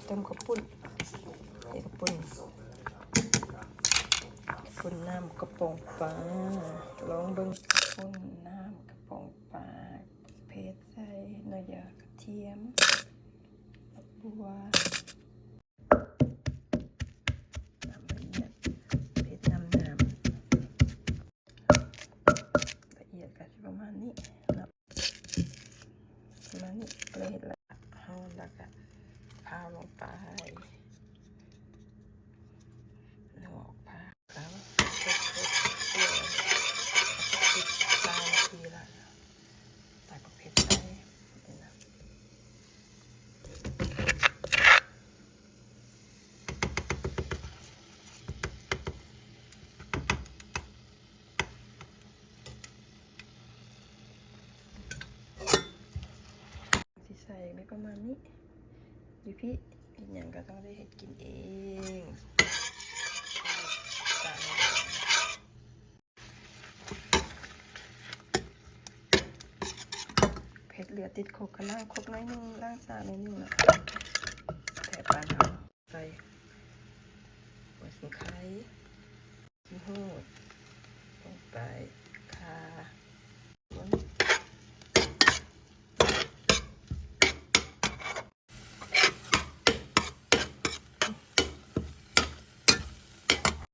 ຕົ້ມເຂົ້າປຸ້ນ ເຮັດເຂົ້າປຸ້ນ ເຂົ້າປຸ້ນນ້ຳກະປ໋ອງປາ ລອງເບິ່ງ ເຂົ້າປຸ້ນນ້ຳກະປ໋ອງປາ ເຜັດໃສ່ໜ້ອຍດຽວ ກະທຽມ ດອກບົວ ນ້ຳລະອຽດ ເຜັດນຳນ້ຳ ລະອຽດກະຊິປະມານນີ້ເນາະ ປະມານນີ້ ເລີຍເຮັດລະ ເຮົາລະກະພາວລົງໄປ ນອກພາວ ສິບ ຊາວນາທີລະ ແລ້ວກະເຜັດໃສ່ ຊິໃສ່ໄປປະມານນີ້ ຢູ່ພີ້ ເຮັດຫຍັງກະຕ້ອງໄດ້ເຮັດກິນເອງ ເຜັດເຫຼືອຕິດຄົກ ກະລ້າງຄົກໜ້ອຍໜຶ່ງ ລ້າງສາກໜ້ອຍໜຶ່ງເນາະ ແຕ່ປານເຮົາ ໃສ່ຫົວສີໄຄ ຂີ້ຫູດ ລົງໄປ ຂ່າ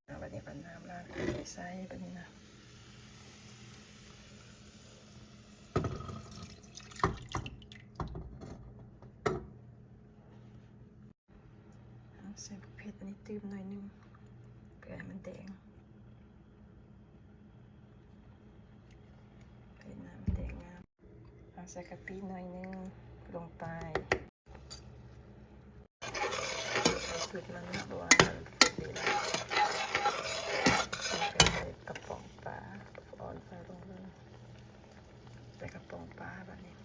ເອົາບາດນີ້ເອົານ້ຳລ້າງໄກ່ໃສ່ບາດນີ້ນະ. ເອົາໃສ່ບັກເຜັດອັນນີ້ຕື່ມໜ້ອຍໜຶ່ງ ເພື່ອໃຫ້ມັນແດງ ເພື່ອໃຫ້ນ້ຳມັນແດງງາມ. ເອົາໃສ່ກະປິໜ້ອຍໜຶ່ງລົງໄປ ໃສ່ສູດມັນເນາະ ເພາະວ່າມັນເຜັດດີແລ້ວ. ໃສ່ກະປ໋ອງປາ ອ່ອນໃສ່ລົງເລີຍ ໃສ່ກະປ໋ອງປາບາດນີ້.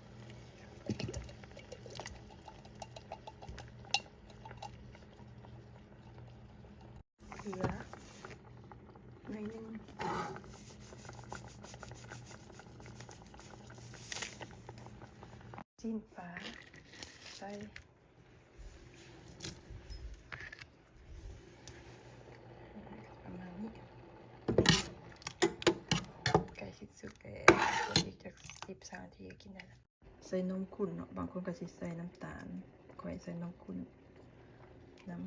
ເກືອໜ້ອຍໜຶ່ງ ຊີ້ນປາໃສ່ ປະມານນີ້ ໃກ້ຊິສຸກແລ້ວ ອີກຈັກສິບ ຊາວນາທີກະກິນໄດ້ລະ. ໃສ່ນົມຂຸ້ນເນາະ ບາງຄົນກະຊິໃສ່ນ້ຳຕານ ຂ້ອຍໃສ່ນົມຂຸ້ນນຳ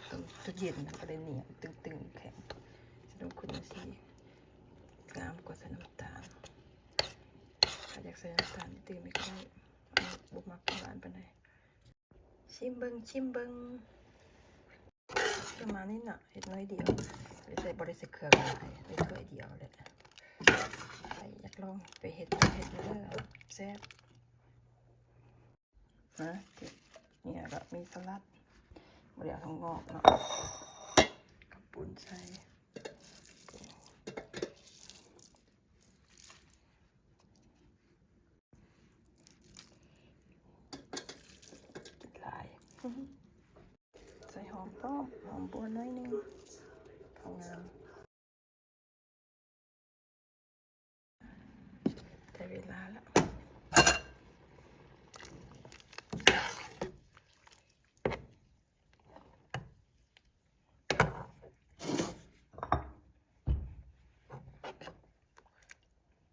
ຕົ້ນເຢັນມັນກະໄດ້ໜຽວຕຶງໆ ແຂງ ໃສ່ນົມຂຸ້ນມັນຊິງາມກວ່າໃສ່ນ້ຳຕານ ຖ້າຢາກໃສ່ນ້ຳຕານຕື່ມອີກໄດ້ ບໍ່ມັກຫວານປານໃດ. ຊິມເບິ່ງ ຊິມເບິ່ງ ປະມານນີ້ເນາະ ເຮັດໜ້ອຍດຽວ ບໍ່ໄດ້ໃສ່ ບໍ່ໄດ້ໃສ່ເຄື່ອງຫຼາຍ ເຮັດຖ້ວຍດຽວແຫຼະ ໃຜຢາກລອງໄປເຮັດ ເຮັດເດີ ແຊບ ນະ. ນີ້ລະກະມີສະຫຼັດ ບໍ່ໄດ້ເອົາຖົ່ວງອກເນາະ ເອົາປຸ້ນໃສ່ ຫຼາຍ ໃສ່ຫອມປ້ອມ ຫອມບົວໜ້ອຍໜຶ່ງ ພໍງາມ. ໄດ້ເວລາລະ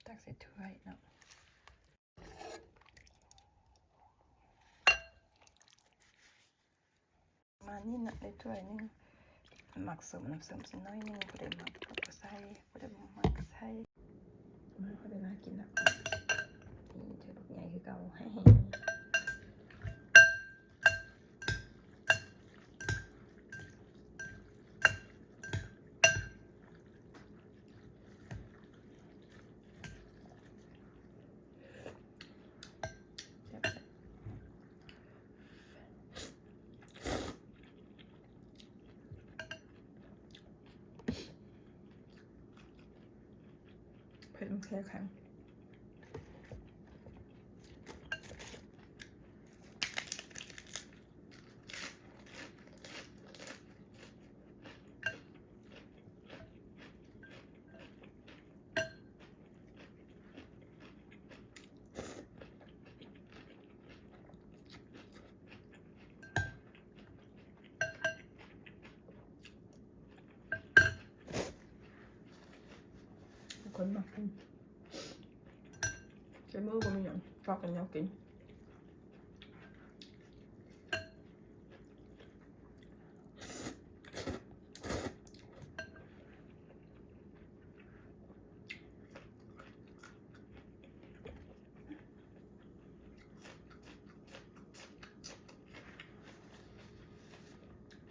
ຕັກໃສ່ຖ້ວຍເນາະ. ປະມານນີ້ເນາະ ໄດ້ຖ້ວຍໜຶ່ງ ມັກສົ້ມ ນ້ຳສົ້ມໃສ່ໜ້ອຍໜຶ່ງ ຜູ້ໃດມັກກະໃສ່ ຜູ້ໃດບໍ່ມັກກະໃສ່ ມາ ພໍໄດ້ເວລາກິນລະ ນີ້ເທື່ອບັກໃຫຍ່ຄືເກົ່າ. ເຜັດ ມັນແຊບຄັກ. ເ ຄົນມັກກິນ ໃຊ້ມືບໍ່ມີຫຍັງ ຊອກກັນແນວກິນ.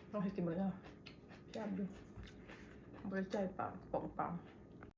ເຮົາເຮັດກິນມື້ນີ້ ແຊບຢູ່ ບໍ່ໄດ້ໃສ່ປາ ກະປ໋ອງປາ.